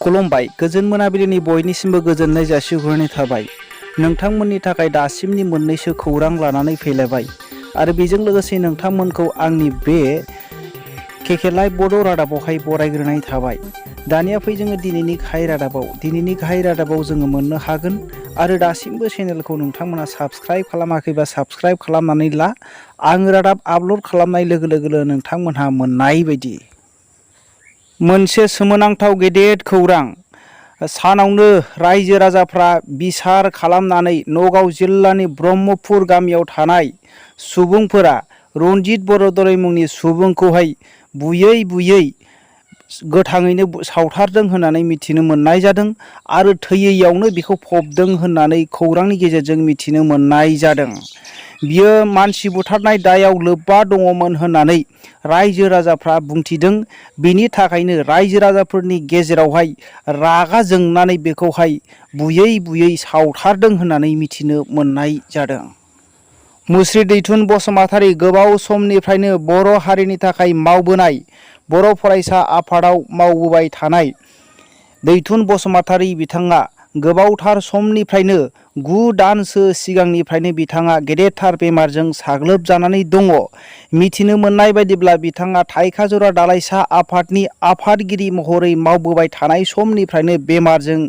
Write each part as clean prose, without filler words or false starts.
खुलुमबाय गोजोन मोनाबिलिनि बयनिसिमबो गोजोननाय जासिहरनाय थाबाय। नोंथांमोननि थाखाय दासिमनि मोननैसो खौरां लानानै फैलायबाय आरो बेजों लोगोसे नोंथांमोनखौ आंनि बे केके लाइभ बड' रादाबावहाय बरायग्रोनाय थाबाय। दानिया फै जोङो दिनैनि गाहाय रादाबाव जोङो मोननो हागोन आरो दासिमबो चेनेलखौ नोंथांमोना साबस्क्राइब खालामाखैबा साबस्क्राइब खालामनानै ला। आं रादाब आपल'ड खालामनाय लोगो लोगोनो नोंथांमोनहा मोननाय बायदि। मोनसे सोमोनांथाव गेदेर खौरां। सानावनो रायजो राजाफ्रा बिसार खालामनानै नगाव जिल्लानि ब्रह्मपुर गामियाव थानाय सुबुंफोरा रनजित बरदलै मुंनि सुबुंखौहाय बुयै बुयै गोथाङैनो सावथारदों होननानै मिथिनो मोननाय जादों आरो थैयैयावनो बेखौ फबदों होननानै खौरांनि गेजेरजों मिथिनो मोननाय जादों। बियो मानसि बुथारनाय दायाव लोब्बा दङमोन होननानै रायजो राजाफ्रा बुंथिदों। बिनि थाखायनो रायजो राजाफोरनि गेजेरावहाय रागा जोंनानै बेखौहाय बुयै बुयै सावथारदों होननानै मिथिनो मोननाय जादों। मुस्रि दैथुन बसुमतारी गोबाव समनिफ्रायनो बर' हारिनि थाखाय मावबोनाय, बर' फरायसा आफादाव मावबोबाय थानाय दैथुन बसुमतारी बिथाङा गोबावथार समनिफ्रायनो 9 दानसो सिगांनिफ्रायनो बिथाङा गेदेरथार बेमारजों साग्लोबजानानै दङ। मिथिनो मोननाय बायदिब्ला बिथाङा थाइखाजरा दालाइसा आफादनि आफादगिरि महरै मावबोबाय थानाय समनिफ्रायनो बेमारजों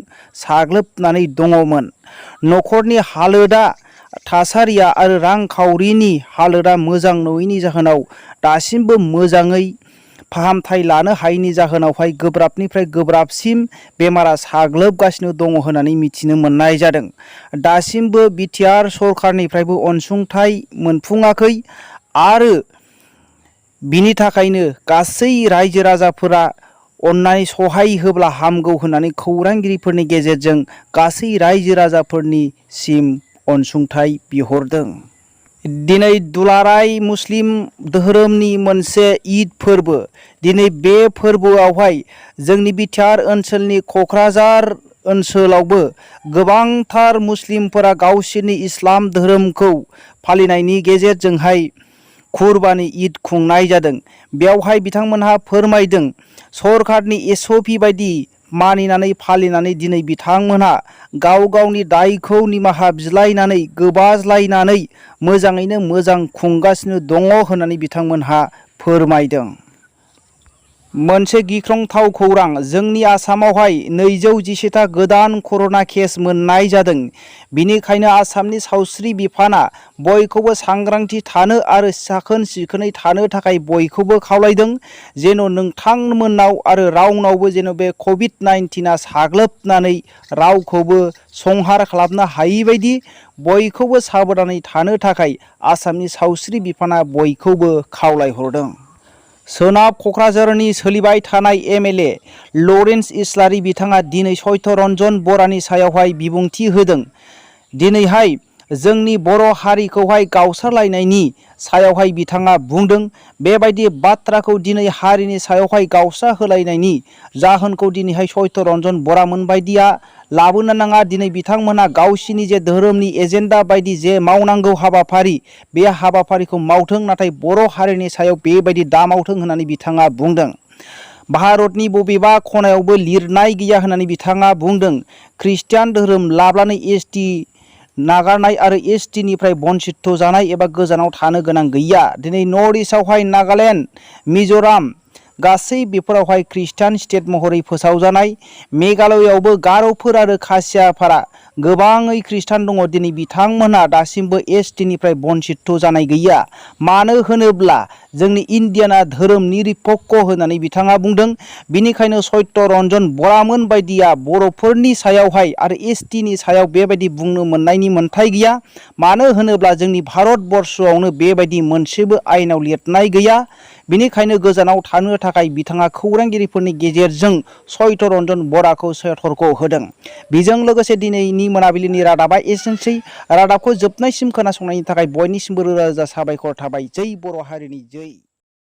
साग्लोबनानै दङमोन। न'खरनि हालोदा थासारिया आरो रांखावरिनि हालोदा मोजां नङैनि जाहोनाव दासिमबो मोजाङै फाहामथाय लानो हायैनि जाहोनावहाय गोब्राबनिफ्राय गोब्राबसिम बेमारा साग्लोबगासिनो दङ होननानै मिथिनो मोननाय जादों। दासिमबो बिटिआर सरखारनिफ्रायबो अनसुंथाइ मोनफुङाखै आरो बिनि थाखायनो गासै रायजो राजाफोरा अननाय सहाय होब्ला हामगौ होननानै खौरांगिरिफोरनि गेजेरजों गासै रायजो राजाफोरनिसिम अनसुंथाइ बिहरदों। दिनै दुलाराय मुस्लिम धोरोमनि मोनसे ईद फोरबो। दिनै बे फोरबोआवहाय जोंनि बिटिआर ओनसोलनि क'क्राझार ओनसोलावबो गोबांथार मुस्लिमफोरा गावसोरनि इस्लाम धोरोमखौ फालिनायनि गेजेरजोंहाय कुरबानी ईद खुंनाय जादों। बेवहाय बिथांमोनहा फोरमायदों सरकारनि एसअपि बायदि मानिनानै फालिनानै दिनै बिथांमोनहा गाव गावनि दायखौ निमाहा बिलायनानै गोबाज्लायनानै मोजाङैनो मोजां खुंगासिनो दङ होननानै बिथांमोनहा फोरमायदों। मोनसे गिख्रंथाव खौरां। जोंनि आसामावहाय 211था गोदान कर'ना केस मोननाय जादों। बिनिखायनो आसामनि सावस्रि बिफाना बयखौबो सांग्रांथि थानो आरो साखोन सिखोनै थानो थाखाय बयखौबो खावलायदों। जेन' नोंथांमोननाव आरो रावनावबो जेन' बे कभिड-19आ साग्लोबनानै रावखौबो संहार खालामनो हायि बायदि बयखौबो साबधानै थानो थाखाय आसामनि सावस्रि बिफाना बयखौबो खावलायहरदों। सोनाब क'क्राझारनि सोलिबाय थानाय एमएलए लरेन्स इस्लारि बिथाङा दिनै सत्यरन्जन बरानि सायावहाय बिबुंथि होदों। दिनैहाय जोंनि बर' हारिखौहाय गावस्रालायनायनि सायावहाय बिथाङा बुंदों। बेबायदि बाथ्राखौ दिनै हारिनि सायावहाय गावस्रा होलायनायनि जाहोनखौ दिनैहाय सत्यरन्जन बरामोन बायदिया लाबोनो नाङा। दिनै बिथांमोना गावसिनि जे धोरोमनि एजेन्डा बायदि जे मावनांगौ हाबाफारि बे हाबाफारिखौ मावथों, नाथाय बर' हारिनि सायाव बेबायदि दा मावथों होननानै बिथाङा बुंदों। भारतनि बबेबा खनायावबो लिरनाय गैया होननानै बिथाङा बुंदों। ख्रिस्टियान धोरोम लाब्लानो एसटि नागारनाय आरो एसटिनिफ्राय बन्सित जानाय एबा गोजानाव थानो गोनां गैया। दिनै नर्थ इस्टआवहाय नागालेण्ड, मिज'राम गासै बेफोरावहाय ख्रिस्टान स्टेट महरै फोसावजानाय। मेघालयआवबो गार'फोर आरो खासियाफोरा गोबाङै ख्रिस्टान दङ। दिनै बिथांमोनहा दासिमबो एसटिनिफ्राय बन्सित जानाय गैया। मानो होनोब्ला जोंनि इण्डियाना धोरोम निरपेक्ष होननानै बिथाङा बुंदों। बिनिखायनो सत्यरन्जन बरामोन बायदिया बर'फोरनि सायावहाय आरो एसटिनि सायाव बेबायदि बुंनो मोननायनि मोन्थाय गैया। मानो होनोब्ला जोंनि भारतबर्षआवनो बेबायदि मोनसेबो आयेनाव लिरनाय गैया। बिनिखायनो गोजानाव थानो थाखाय बिथाङा खौरांगिरिफोरनि गेजेरजों सत्यरन्जन बराखौ सतर्क होदों। बेजों लोगोसे दिनैनि मोनाबिलिनि रादाबा एसेनोसै। रादाबखौ जोबनायसिम खोनासंनायनि थाखाय बयनिसिमबो रोजा रोजा साबायखर थाबाय। जै बर' हारिनि जै।